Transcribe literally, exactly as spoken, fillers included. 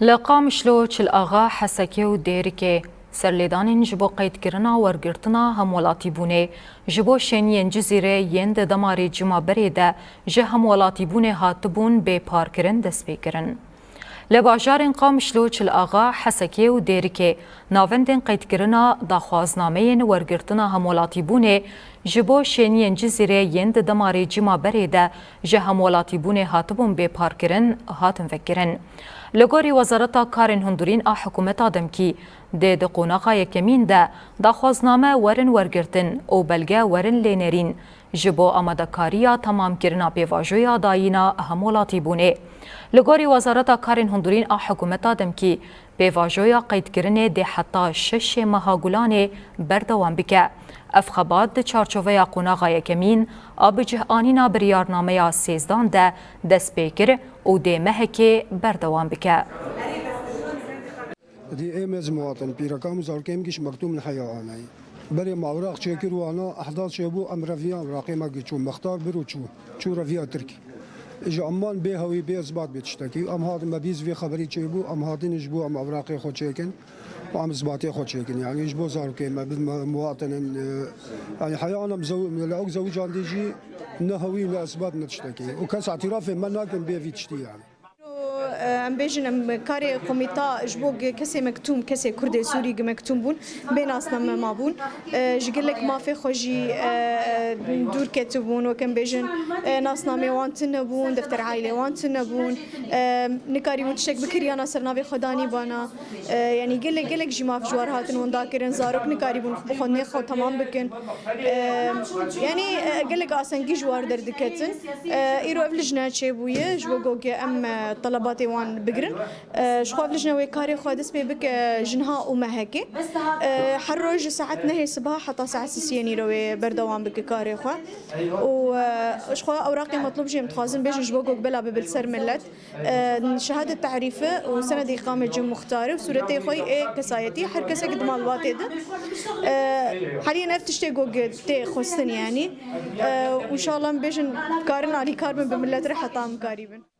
Li Qamişlo, Çil Axa, Hesekê û Dêrikê serlêdanên ji bo qeydkirina wergirtina hemwelatîbûnê ji bo şêniyên Cizîrê yên di demarê cima berê de ji hemwelatîbûnê hatibûn bê parkirin dest pê kirin. Li bajarên Qamişlo, Çil Axa, Hesekê û Dêrikê navendên qeydkirina daxwaznameyên wergirtina hemwelatîbûnê ji bo şêniyên Cizîrê yên di demarê cima berê de ji hemwelatîbûnê hatibûn bê parkirin, hatin vekirin. Li gorî Wezareta Karên Hundirîn a Hikûmeta Demkî, dê di qonaxa yekemîn de daxwazname werin wergirtin û belge werin lênerîn ji bo amadekariya temamkirina pêvajoya dayîna hemwelatîbûnê. Li gorî Wezareta Karên Hundirîn a Hikûmeta Demkî, pêvajoya qeydkirinê dê heta şeşê meha Gulanê berdewam bike. Ev xebat di çarçoveya qonaxa yekemîn a bicihanîna biryarnameya sêzdan de dest pê kir û dê mehekê berdewam bike. Dî ê mez muwatin, pîreka min zarokê min giş mektûb li heya anayî. Berê me ewraq çêkir wana, ehdas çêbû, em reviyan ewraqê me giçû, mextar bir û çû, çû reviya Tirk. Ji Amman bê hewî, bê isbat, bê tiştekî. Em hatin, me bîst vê xeberî çêbû, em hatin ji bo em ewraqê xwe çêkin û em isbatê xwe çêkin. Yanî ji bo zarokê me, bi me muwatin in, e, yanî heya em zew-, li ew zewicandî jî ne hewî, ne isbat, ne tiştekî. Û kes îtirafê me nakin bê vî tiştî yanî. Em bêjin, em karê komîta ji bo gi-, kesê mektûm, kesê Kurdê Sûrî gi mektûm bûn, bê nasname mabûn. E, ji gelek mafê xwe jî, e, dûr ketibûn, wek em bêjin, e, nasnamê wan tune bûn, defter aîlê wan tune bûn. E, nikarîbûn tiştek bikiriyana ser navê xwe danîbana. E, yanî gelek, gelek jî maf ji war hatin winda kirin, zarok nikarîbûn bi xwe nê xwe temam bikin. E, yanî, e, gelek asengî ji war derdiketin. E, îro ev lijne çêbûye ji bo go ke em, e, telebatê wan bigirin. E, ji xwe ev lijne wê karê xwe dest pê bike ji niha û mehekê. E, her roj ji saet nehê siba heta saet sisiyê nîro wê berdewam bike karê xwe. Û, e, ji xwe ewraqê metlûb jî em dixwazin bêjin ji bo go bela bibe li ser millet. E, şehadet tarîfe û senedê îqamê cem muxtarê û sûretê xwe ê kesayetî her kesek di malbatê de. E, haliyen ev tiştê go tê xwestin yanî. E, û inşallah em bêjin karin alîkar bin bi millet re heta em karî bin.